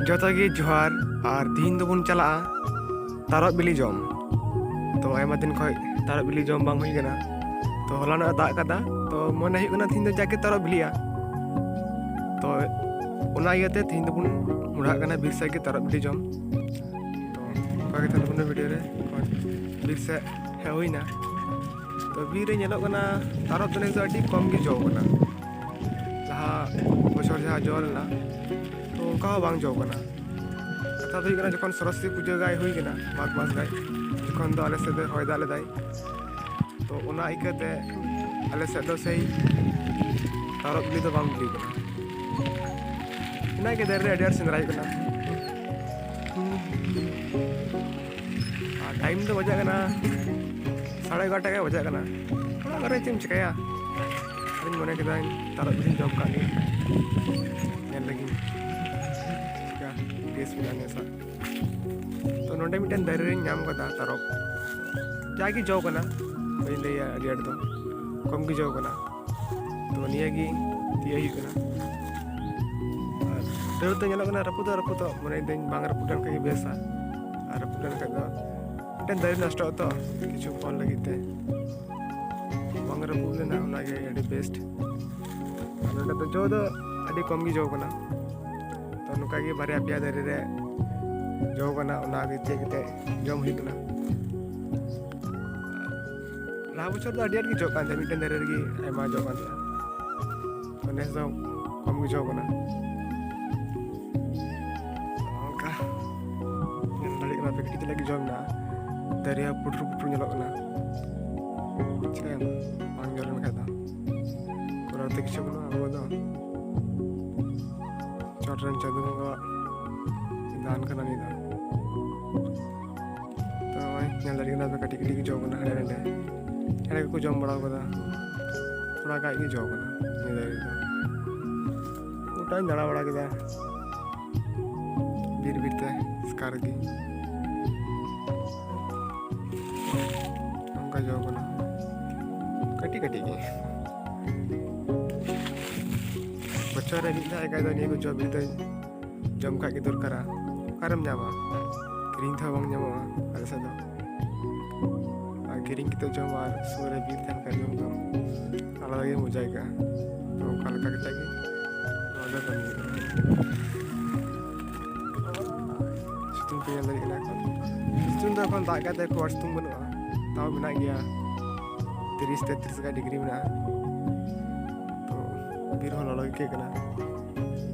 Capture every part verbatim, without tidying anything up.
ᱡᱚᱛᱚ ᱜᱮ ᱡᱚᱦᱟᱨ᱾ ᱟᱨ ᱛᱤᱦᱤᱧ ᱫᱚᱵᱚᱱ ᱪᱟᱞᱟᱜᱼᱟ ᱛᱟᱨᱚᱵ ᱵᱤᱞᱤ ᱡᱚᱢ᱾ ᱛᱚ ᱟᱭᱢᱟ ᱫᱤᱱ ᱠᱷᱚᱡ ᱛᱟᱨᱚᱵ ᱵᱤᱞᱤ ᱡᱚᱢ ᱵᱟᱝ ᱦᱩᱭ ᱠᱟᱱᱟ᱾ ᱛᱚ ᱦᱚᱞᱟᱱᱚᱜ ᱮ ᱫᱟᱜ ᱠᱟᱫᱟ, ᱛᱚ ᱢᱚᱱᱮ ᱦᱩᱭᱩᱜ ᱠᱟᱱᱟ ᱛᱤᱦᱤᱧ ᱫᱚ ᱡᱟᱜᱮ ᱛᱟᱨᱚᱵ ᱵᱤᱞᱤᱜᱼᱟ᱾ ᱛᱚ ᱚᱱᱟ ᱤᱭᱟᱹᱛᱮ ᱛᱤᱦᱤᱧ ᱫᱚᱵᱚᱱ ᱢᱚᱦᱰᱟᱜ ᱠᱟᱱᱟ ᱵᱤᱨ ᱥᱮᱫ ᱜᱮ ᱛᱟᱨᱚᱵ ᱵᱤᱞᱤ ᱡᱚᱢ᱾ ᱛᱚ ᱚᱱᱠᱟ ᱜᱮ ᱛᱟᱦᱮᱱ ᱛᱟᱵᱚᱱᱟ ᱵᱷᱤᱰᱤᱭᱳ ᱨᱮ, ᱵᱤᱨ ᱥᱮᱫ ᱦᱮᱡ ᱦᱩᱭᱱᱟ᱾ ᱛᱚ ᱵᱤᱨ ᱨᱮ ᱧᱮᱞᱚᱜ ᱠᱟᱱᱟ ᱛᱟᱨᱚᱵ ᱫᱚ ᱱᱮᱥ ᱫᱚ ᱟᱹᱰᱤ ᱠᱚᱢ ᱜᱮ ᱡᱚ ᱠᱟᱱᱟ᱾ ᱞᱟᱦᱟ ᱵᱚᱪᱷᱚᱨ ᱡᱟᱦᱟᱸ ᱡᱚ ᱞᱮᱱᱟ, ᱛᱚ ᱚᱱᱠᱟ ᱦᱚᱸ ᱵᱟᱝ ᱡᱚ ᱠᱟᱱᱟ᱾ ᱠᱟᱛᱷᱟ ᱫᱚ ᱦᱩᱭᱩᱜ ᱠᱟᱱᱟ, ᱡᱚᱠᱷᱚᱱ ᱥᱚᱨᱚᱥᱚᱛᱤ ᱯᱩᱡᱟᱹ ᱜᱟᱭ ᱦᱩᱭ ᱠᱟᱱᱟ, ᱢᱟᱜᱽ ᱢᱟᱥ ᱜᱟᱭ, ᱡᱚᱠᱷᱚᱱ ᱫᱚ ᱟᱞᱮ ᱥᱮᱫ ᱫᱚ ᱦᱚᱭ ᱫᱟᱜ ᱞᱮᱫᱟᱭ, ᱛᱚ ᱚᱱᱟ ᱤᱠᱟᱹᱛᱮ ᱟᱞᱮ ᱥᱮᱫ ᱫᱚ ᱥᱮᱭ ᱛᱟᱨᱚᱵ ᱵᱤᱞᱤ ᱫᱚ ᱵᱟᱝ ᱵᱤᱞᱤ ᱠᱟᱱᱟ᱾ ᱚᱱᱟᱜᱮ ᱫᱟᱨᱮ ᱨᱮ ᱟᱹᱰᱤ ᱟᱸᱴ ᱥᱮᱸᱫᱽᱨᱟ ᱦᱩᱭᱩᱜ ᱠᱟᱱᱟ᱾ ᱟᱨ ᱴᱟᱭᱤᱢ ᱫᱚ ᱵᱟᱡᱟᱜ ᱠᱟᱱᱟ ᱥᱟᱲᱮ ᱮᱜᱟᱨᱚᱴᱟ ᱜᱮ ᱵᱟᱡᱟᱜ ᱠᱟᱱᱟ᱾ ᱚᱲᱟᱜ ᱠᱚᱨᱮ ᱪᱮᱫ ᱮᱢ ᱪᱤᱠᱟᱹᱭᱟ? ᱟᱫᱚᱧ ᱢᱚᱱᱮ ᱠᱮᱫᱟᱧ ᱛᱟᱨᱚᱵ ᱵᱤᱞᱤᱧ ᱡᱚᱢ ᱠᱟᱜ ᱜᱮ, ᱧᱮᱞ ᱞᱮᱜᱤᱧ ᱪᱤᱠᱟ ᱴᱮᱥᱴ ᱢᱮᱱᱟᱜᱼᱟ ᱱᱮᱥᱟᱜ᱾ ᱛᱚ ᱱᱚᱰᱮ ᱢᱤᱫᱴᱮᱱ ᱫᱟᱨᱮ ᱨᱮᱧ ᱧᱟᱢ ᱠᱟᱫᱟ ᱛᱟᱨᱚᱵ, ᱡᱟᱜᱮ ᱡᱚ ᱠᱟᱱᱟ, ᱵᱟᱹᱧ ᱞᱟᱹᱭᱟ ᱟᱹᱰᱤ ᱟᱸᱴ ᱫᱚ, ᱠᱚᱢ ᱜᱮ ᱡᱚ ᱠᱟᱱᱟ᱾ ᱛᱚ ᱱᱤᱭᱟᱹ ᱜᱮ ᱛᱤᱭᱟᱹᱜ ᱦᱩᱭᱩᱜ ᱠᱟᱱᱟ᱾ ᱟᱨ ᱰᱟᱹᱨ ᱫᱚ ᱧᱮᱞᱚᱜ ᱠᱟᱱᱟ ᱨᱟᱹᱯᱩᱫᱚᱜ ᱨᱟᱹᱯᱩᱫᱚᱜ, ᱢᱚᱱᱮᱭᱮᱫᱟᱹᱧ ᱵᱟᱝ ᱨᱟᱹᱯᱩᱫ ᱞᱮᱱᱠᱷᱟᱱ ᱜᱮ ᱵᱮᱥᱟ᱾ ᱟᱨ ᱨᱟᱹᱯᱩᱫ ᱞᱮᱱᱠᱷᱟᱱ ᱫᱚ ᱢᱤᱫᱴᱮᱱ ᱫᱟᱨᱮ ᱱᱚᱥᱴᱚᱜᱼᱟ ᱛᱚ ᱠᱤᱪᱷᱩ ᱯᱚᱨ ᱞᱟᱹᱜᱤᱫ ᱛᱮ᱾ ᱵᱟᱝ ᱨᱟᱹᱯᱩᱫ ᱞᱮᱱᱟ, ᱚᱱᱟᱜᱮ ᱟᱹᱰᱤ ᱵᱮᱥᱴ᱾ ᱟᱨ ᱱᱚᱰᱮ ᱫᱚ ᱡᱚ ᱫᱚ ᱟᱹᱰᱤ ᱠᱚᱢ ᱜᱮ ᱡᱚ ᱠᱟᱱᱟ᱾ ᱛᱚ ᱱᱚᱝᱠᱟ ᱜᱮ ᱵᱟᱨᱭᱟ ᱯᱮᱭᱟ ᱫᱟᱨᱮ ᱨᱮ ᱡᱚ ᱠᱟᱱᱟ, ᱚᱱᱟ ᱜᱮ ᱪᱮᱫ ᱠᱟᱛᱮ ᱡᱚᱢ ᱦᱩᱭᱩᱜ ᱠᱟᱱᱟ᱾ ᱞᱟᱦᱟ ᱵᱚᱪᱷᱚᱨ ᱫᱚ ᱟᱹᱰᱤ ᱟᱸᱴ ᱜᱮ ᱡᱚᱜ ᱠᱟᱱ ᱛᱟᱦᱮᱸᱫ, ᱢᱤᱫᱴᱮᱱ ᱫᱟᱨᱮ ᱨᱮᱜᱮ ᱟᱭᱢᱟ ᱡᱚᱜ ᱠᱟᱱ ᱛᱟᱦᱮᱸᱫ᱾ ᱛᱚ ᱱᱮᱥ ᱫᱚ ᱠᱚᱢ ᱜᱮ ᱡᱚ ᱠᱟᱱᱟ᱾ ᱚᱱᱠᱟ ᱧᱮᱞ ᱫᱟᱲᱮᱭᱟᱜ ᱠᱟᱱᱟ ᱯᱮ, ᱠᱟᱹᱴᱤᱡ ᱪᱟᱞᱟᱜ ᱜᱮ ᱡᱚ ᱢᱮᱱᱟᱜᱼᱟ᱾ ᱫᱟᱨᱮ ᱦᱚᱸ ᱯᱩᱴᱩᱨ ᱯᱩᱴᱩᱨ ᱧᱮᱞᱚᱜ ᱠᱟᱱᱟ᱾ ᱪᱤᱠᱟᱹᱭᱟᱢ, ᱵᱟᱝ ᱡᱚ ᱞᱮᱱᱠᱷᱟᱱ ᱫᱚ ᱠᱚᱨᱟᱣ ᱛᱮ ᱠᱤᱪᱷᱩ ᱵᱟᱹᱱᱩᱜᱼᱟ ᱟᱵᱚ ᱫᱚ᱾ ᱪᱚᱴ ᱨᱮᱱ ᱪᱟᱸᱫᱳ ᱵᱚᱸᱜᱟᱣᱟᱜ ᱫᱟᱱ ᱠᱟᱱᱟ ᱱᱤᱭᱟᱹ ᱫᱚ᱾ ᱛᱚ ᱱᱚᱜᱼᱚᱭ ᱧᱮᱞ ᱫᱟᱲᱮᱭᱟᱜ ᱠᱟᱱᱟ ᱯᱮ, ᱠᱟᱹᱴᱤᱡ ᱠᱟᱹᱴᱤᱡ ᱜᱮ ᱡᱚ ᱠᱟᱱᱟ ᱦᱟᱸᱰᱮ ᱱᱟᱰᱮ᱾ ᱦᱟᱸᱰᱮ ᱠᱚᱠᱚ ᱡᱚᱢ ᱵᱟᱲᱟ ᱠᱟᱫᱟ, ᱛᱷᱚᱲᱟ ᱜᱟᱱ ᱜᱮ ᱡᱚ ᱠᱟᱱᱟ ᱱᱤᱭᱟᱹ ᱫᱟᱨᱮ ᱨᱮᱫᱚ᱾ ᱜᱚᱴᱟᱧ ᱫᱟᱬᱟ ᱵᱟᱲᱟ ᱠᱮᱫᱟ ᱵᱤᱨ ᱵᱤᱨ ᱛᱮ ᱮᱥᱠᱟᱨ ᱜᱮ᱾ ᱱᱚᱝᱠᱟ ᱡᱚ ᱠᱟᱱᱟ, ᱠᱟᱹᱴᱤᱡ ᱠᱟᱹᱴᱤᱡ ᱜᱮ᱾ ᱵᱚᱪᱷᱚᱨ ᱨᱮ ᱢᱤᱫ ᱫᱷᱟᱣ ᱮᱠᱟᱭ ᱫᱚ ᱱᱤᱭᱟᱹ ᱠᱚ ᱡᱚ ᱵᱤᱞᱤ ᱫᱚᱧ ᱡᱚᱢ ᱠᱷᱟᱡ ᱜᱮ ᱫᱚᱨᱠᱟᱨᱟ᱾ ᱚᱠᱟᱨᱮᱢ ᱧᱟᱢᱟ? ᱠᱤᱨᱤᱧ ᱛᱮᱦᱚᱸ ᱵᱟᱝ ᱧᱟᱢᱚᱜᱼᱟ ᱟᱞᱮ ᱥᱮᱫ ᱫᱚ᱾ ᱟᱨ ᱠᱤᱨᱤᱧ ᱠᱟᱛᱮ ᱡᱚᱢ ᱟᱨ ᱥᱩᱨ ᱨᱮ ᱵᱤᱨ ᱛᱟᱦᱮᱱ ᱠᱷᱟᱡ ᱡᱚᱢ ᱫᱚ ᱟᱞᱟᱫᱟ ᱜᱮ ᱢᱚᱡᱟ ᱟᱹᱭᱠᱟᱹᱜᱼᱟ᱾ ᱛᱚ ᱚᱱᱠᱟ ᱞᱮᱠᱟ ᱠᱟᱛᱮ ᱜᱮ ᱱᱚᱣᱟ ᱫᱚ ᱠᱟᱹᱢᱤ ᱦᱩᱭᱩᱜᱼᱟ᱾ ᱥᱤᱛᱩᱝ ᱯᱮ ᱧᱮᱞ ᱫᱟᱲᱮᱭᱟᱜ ᱠᱟᱱᱟ ᱮᱠᱷᱚᱱ᱾ ᱥᱤᱛᱩᱝ ᱫᱚ ᱮᱠᱷᱚᱱ ᱫᱟᱜ ᱠᱟᱛᱮ ᱠᱷᱩᱵ ᱟᱸᱴ ᱥᱤᱛᱩᱝ ᱵᱟᱹᱱᱩᱜᱼᱟ, ᱛᱟᱣ ᱢᱮᱱᱟᱜ ᱜᱮᱭᱟ, ᱛᱤᱨᱤᱥ ᱛᱮᱛᱨᱤᱥ ᱞᱮᱠᱟ ᱰᱤᱜᱽᱨᱤ ᱢᱮᱱᱟᱜᱼᱟ᱾ ᱛᱚ ᱵᱤᱨ ᱦᱚᱸ ᱞᱚᱞᱚ ᱜᱮ ᱟᱹᱭᱠᱟᱹᱜ ᱠᱟᱱᱟ᱾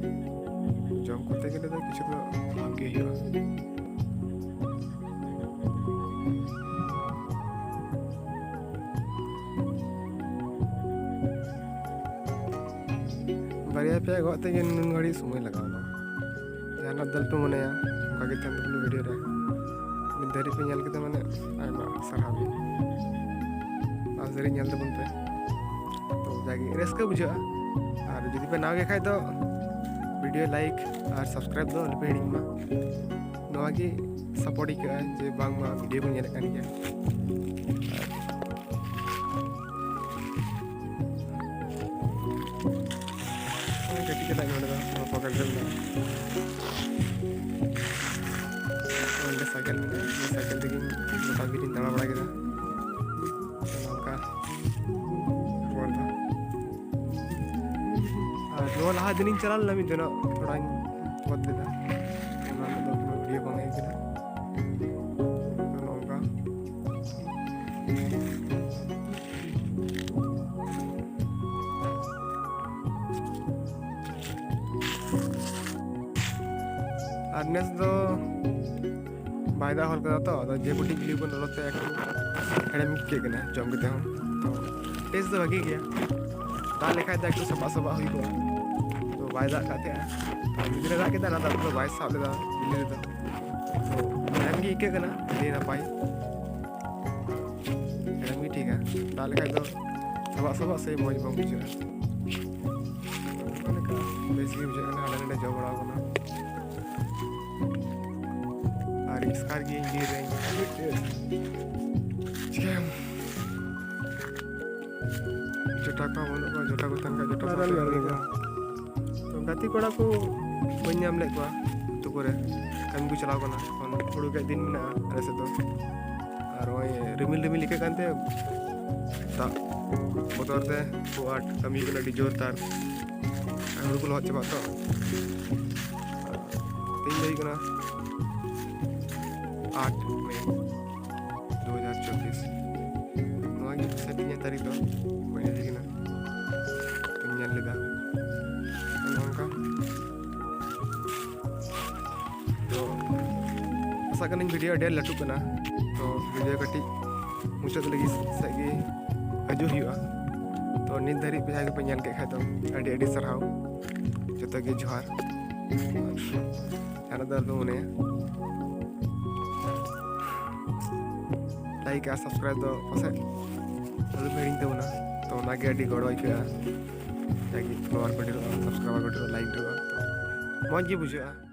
ᱡᱚᱢ ᱠᱚᱨᱛᱮ ᱜᱮᱞᱮ ᱫᱚ ᱠᱤᱪᱷᱩ ᱫᱚ ᱵᱷᱟᱜᱮ ᱦᱩᱭᱩᱜᱼᱟ᱾ ᱵᱟᱨᱭᱟ ᱯᱮᱭᱟ ᱜᱚᱜ ᱛᱮᱜᱮ ᱱᱩᱱ ᱜᱷᱟᱹᱲᱤᱡ ᱥᱚᱢᱚᱭ ᱞᱟᱜᱟᱣ ᱮᱱᱟ᱾ ᱡᱟᱦᱟᱱᱟᱜ ᱫᱟᱹᱞ ᱯᱮ ᱢᱚᱱᱮᱭᱟ, ᱚᱱᱠᱟ ᱜᱮ ᱛᱟᱦᱮᱱ ᱛᱟᱵᱚᱱᱟ ᱵᱷᱤᱰᱤᱭᱳ ᱨᱮ᱾ ᱢᱤᱫ ᱫᱷᱟᱹᱨᱤᱡ ᱯᱮ ᱧᱮᱞ ᱠᱮᱫᱟ ᱢᱟᱱᱮ ᱟᱭᱢᱟ ᱥᱟᱨᱦᱟᱣ ᱜᱮ᱾ ᱟᱨ ᱫᱷᱟᱹᱨᱤᱡ ᱧᱮᱞ ᱛᱟᱵᱚᱱ ᱯᱮ, ᱛᱚ ᱡᱟᱜᱮ ᱨᱟᱹᱥᱠᱟᱹ ᱵᱩᱡᱷᱟᱹᱜᱼᱟ᱾ ᱟᱨ ᱡᱩᱫᱤ ᱯᱮ ᱱᱟᱣᱟ ᱜᱮ ᱠᱷᱟᱡ ᱫᱚ ᱵᱷᱤᱰᱤᱭᱳ ᱞᱟᱭᱤᱠ ᱟᱨ ᱥᱟᱵᱥᱠᱨᱟᱭᱤᱵ ᱫᱚ ᱟᱞᱚᱯᱮ ᱦᱤᱲᱤᱧ ᱢᱟ᱾ ᱱᱚᱣᱟ ᱜᱮ ᱥᱟᱯᱳᱨᱴ ᱟᱹᱭᱠᱟᱹᱜᱼᱟ ᱡᱮ ᱵᱟᱝᱢᱟ ᱵᱷᱤᱰᱤᱭᱳ ᱠᱚ ᱧᱮᱞᱮᱫ ᱠᱟᱱ ᱜᱮᱭᱟ᱾ ᱟᱨ ᱠᱟᱹᱴᱤᱡ ᱪᱟᱞᱟᱜ ᱜᱮ ᱱᱚᱰᱮ ᱫᱚ, ᱱᱚᱣᱟ ᱯᱚᱠᱮᱴ ᱨᱮ ᱢᱮᱱᱟᱜᱼᱟ᱾ ᱱᱚᱰᱮ ᱥᱟᱭᱠᱮᱞ ᱢᱮᱱᱟᱜᱼᱟ, ᱱᱤᱭᱟᱹ ᱥᱟᱭᱠᱮᱞ ᱛᱮᱜᱮ ᱜᱚᱴᱟ ᱵᱤᱨ ᱤᱧ ᱫᱟᱬᱟ ᱵᱟᱲᱟ ᱠᱮᱫᱟ᱾ ᱱᱚᱝᱠᱟ ᱵᱚᱞ ᱫᱚ᱾ ᱟᱨ ᱱᱚᱣᱟ ᱞᱟᱦᱟ ᱫᱤᱱᱤᱧ ᱪᱟᱞᱟᱣ ᱞᱮᱱᱟ ᱢᱤᱫ ᱫᱤᱱᱚᱜ, ᱛᱷᱚᱲᱟᱧ ᱚᱛ ᱞᱮᱫᱟ, ᱚᱱᱟ ᱨᱮᱫᱚ ᱠᱳᱱᱳ ᱵᱷᱤᱰᱤᱭᱳ ᱵᱟᱝ ᱦᱮᱡ ᱠᱟᱱᱟ᱾ ᱛᱚ ᱱᱚᱝᱠᱟ᱾ ᱟᱨ ᱱᱮᱥ ᱫᱚ ᱵᱟᱭ ᱫᱟᱜ ᱦᱚᱞ ᱠᱟᱫᱟ ᱛᱚ, ᱟᱫᱚ ᱡᱮ ᱠᱟᱹᱴᱤᱡ ᱵᱤᱞᱤ ᱠᱚ ᱞᱚᱞᱚ ᱛᱮ ᱮᱠᱴᱩ ᱦᱮᱲᱮᱢ ᱟᱹᱭᱠᱟᱹᱜ ᱠᱟᱱᱟ ᱡᱚᱢ ᱠᱟᱛᱮ ᱦᱚᱸ᱾ ᱛᱚ ᱴᱮᱥᱴ ᱫᱚ ᱵᱷᱟᱜᱮ ᱜᱮᱭᱟ, ᱫᱟᱜ ᱞᱮᱠᱷᱟᱡ ᱫᱚ ᱮᱠᱴᱩ ᱥᱟᱵᱟᱜ ᱥᱟᱵᱟᱜ ᱦᱩᱭ ᱠᱚᱜᱼᱟ᱾ ᱛᱚ ᱵᱟᱭ ᱫᱟᱜ ᱠᱟᱜ ᱛᱟᱦᱮᱸᱜᱼᱟ, ᱢᱤᱫ ᱫᱤᱱᱮ ᱫᱟᱜ ᱠᱮᱫᱟ, ᱚᱱᱟ ᱫᱟᱜ ᱫᱚ ᱵᱟᱭ ᱥᱟᱵ ᱞᱮᱫᱟ ᱵᱤᱞᱤ ᱨᱮᱫᱚ᱾ ᱛᱚ ᱦᱮᱲᱮᱢ ᱜᱮ ᱟᱹᱭᱠᱟᱹᱜ ᱠᱟᱱᱟ, ᱟᱹᱰᱤ ᱱᱟᱯᱟᱭ᱾ ᱦᱮᱲᱮᱢ ᱜᱮ ᱴᱷᱤᱠᱟ, ᱫᱟᱜ ᱞᱮᱠᱷᱟᱡ ᱫᱚ ᱥᱟᱵᱟᱜ ᱥᱟᱵᱟᱜ ᱥᱮ ᱢᱚᱡᱽ ᱵᱟᱝ ᱵᱩᱡᱷᱟᱹᱜᱼᱟ᱾ ᱚᱱᱠᱟ ᱞᱮᱠᱟ ᱵᱮᱥ ᱜᱮ ᱵᱩᱡᱷᱟᱹᱜ ᱠᱟᱱᱟ, ᱦᱟᱸᱰᱮ ᱱᱟᱰᱮ ᱡᱚ ᱵᱟᱲᱟᱣ ᱠᱟᱱᱟ᱾ ᱟᱨ ᱮᱥᱠᱟᱨ ᱜᱤᱭᱟᱹᱧ ᱵᱤᱨ ᱨᱮ, ᱪᱤᱠᱟᱹᱭᱟᱢ? ᱡᱚᱴᱟ ᱠᱚ ᱵᱟᱹᱱᱩᱜ ᱠᱚᱣᱟ, ᱡᱚᱴᱟ ᱠᱚ ᱛᱟᱦᱮᱱ ᱠᱷᱟᱡ ᱡᱚᱴᱟ ᱥᱟᱶᱛᱮ ᱠᱟᱹᱢᱤ ᱠᱚ᱾ ᱛᱚ ᱜᱟᱛᱮ ᱠᱚᱲᱟ ᱠᱚ ᱵᱟᱹᱧ ᱧᱟᱢ ᱞᱮᱫ ᱠᱚᱣᱟ ᱟᱹᱛᱩ ᱠᱚᱨᱮ, ᱠᱟᱹᱢᱤ ᱠᱚ ᱪᱟᱞᱟᱣ ᱠᱟᱱᱟ᱾ ᱮᱠᱷᱚᱱ ᱦᱩᱲᱩ ᱜᱮᱫ ᱫᱤᱱ ᱢᱮᱱᱟᱜᱼᱟ ᱟᱞᱮ ᱥᱮᱫ ᱫᱚ᱾ ᱟᱨ ᱱᱚᱜᱼᱚᱭ ᱨᱤᱢᱤᱞ ᱨᱤᱢᱤᱞ ᱟᱹᱭᱠᱟᱹᱜ ᱠᱟᱱᱛᱮ ᱫᱟᱜ ᱵᱚᱛᱚᱨ ᱛᱮ ᱠᱷᱩᱵ ᱟᱸᱴ ᱠᱟᱹᱢᱤ ᱦᱩᱭᱩᱜ ᱠᱟᱱᱟ, ᱟᱹᱰᱤ ᱡᱳᱨ ᱛᱟᱨ᱾ ᱟᱨ ᱦᱩᱲᱩ ᱠᱚ ᱞᱚᱦᱚᱫ ᱪᱟᱵᱟᱜ ᱛᱚ᱾ ᱛᱮᱦᱮᱧ ᱫᱚ ᱦᱩᱭᱩᱜ ᱠᱟᱱᱟ ᱟᱴ ᱢᱮ ᱫᱩ ᱦᱟᱡᱟᱨ ᱪᱚᱵᱵᱤᱥ᱾ ᱱᱚᱣᱟ ᱜᱮ ᱥᱮ ᱛᱮᱦᱮᱧᱟᱜ ᱛᱟᱹᱨᱤᱠᱷ ᱫᱚ ᱵᱟᱹᱧ ᱞᱟᱹᱭ ᱠᱟᱱᱟ, ᱛᱚᱧ ᱧᱮᱞ ᱞᱮᱫᱟ᱾ ᱱᱚᱜᱼᱚ ᱱᱚᱝᱠᱟ᱾ ᱛᱚ ᱟᱥᱟᱜ ᱠᱟᱹᱱᱟᱹᱧ ᱵᱷᱤᱰᱤᱭᱳ ᱟᱹᱰᱤ ᱟᱸᱴ ᱞᱟᱹᱴᱩᱜ ᱠᱟᱱᱟ, ᱛᱚ ᱵᱷᱤᱰᱤᱭᱳ ᱠᱟᱹᱴᱤᱡ ᱢᱩᱪᱟᱹᱫ ᱞᱟᱹᱜᱤᱫ ᱥᱮᱫ ᱜᱮ ᱦᱤᱡᱩᱜ ᱦᱩᱭᱩᱜᱼᱟ᱾ ᱛᱚ ᱱᱤᱛ ᱫᱷᱟᱹᱨᱤᱡ ᱯᱮ ᱡᱟᱦᱟᱸᱭ ᱠᱚᱯᱮ ᱧᱮᱞ ᱠᱮᱫ ᱠᱷᱟᱡ ᱫᱚ ᱟᱹᱰᱤ ᱟᱹᱰᱤ ᱥᱟᱨᱦᱟᱣ, ᱡᱚᱛᱚ ᱜᱮ ᱡᱚᱦᱟᱨ᱾ ᱟᱨ ᱡᱟᱦᱟᱱᱟᱜ ᱫᱚ ᱟᱞᱚᱯᱮ ᱢᱚᱱᱮᱭᱟ᱾ ᱞᱟᱭᱤᱠ ᱟᱨ ᱥᱟᱵᱥᱠᱨᱟᱭᱤᱵ ᱫᱚ ᱯᱟᱥᱮᱡ ᱟᱞᱚᱯᱮ ᱦᱤᱲᱤᱧ ᱛᱟᱵᱚᱱᱟ, ᱛᱚ ᱚᱱᱟᱜᱮ ᱟᱹᱰᱤ ᱜᱚᱲᱚ ᱟᱹᱭᱠᱟᱹᱜᱼᱟ᱾ ᱡᱟᱜᱮ ᱯᱷᱚᱞᱳᱣᱟᱨ ᱠᱚ ᱰᱷᱮᱨᱚᱜᱼᱟ, ᱥᱟᱵᱥᱠᱨᱟᱭᱵᱟᱨ ᱠᱚ ᱰᱷᱮᱨᱚᱜᱼᱟ, ᱞᱟᱭᱤᱠ ᱰᱷᱮᱨᱚᱜᱼᱟ, ᱛᱚ ᱢᱚᱡᱽ ᱜᱮ ᱵᱩᱡᱷᱟᱹᱜᱼᱟ᱾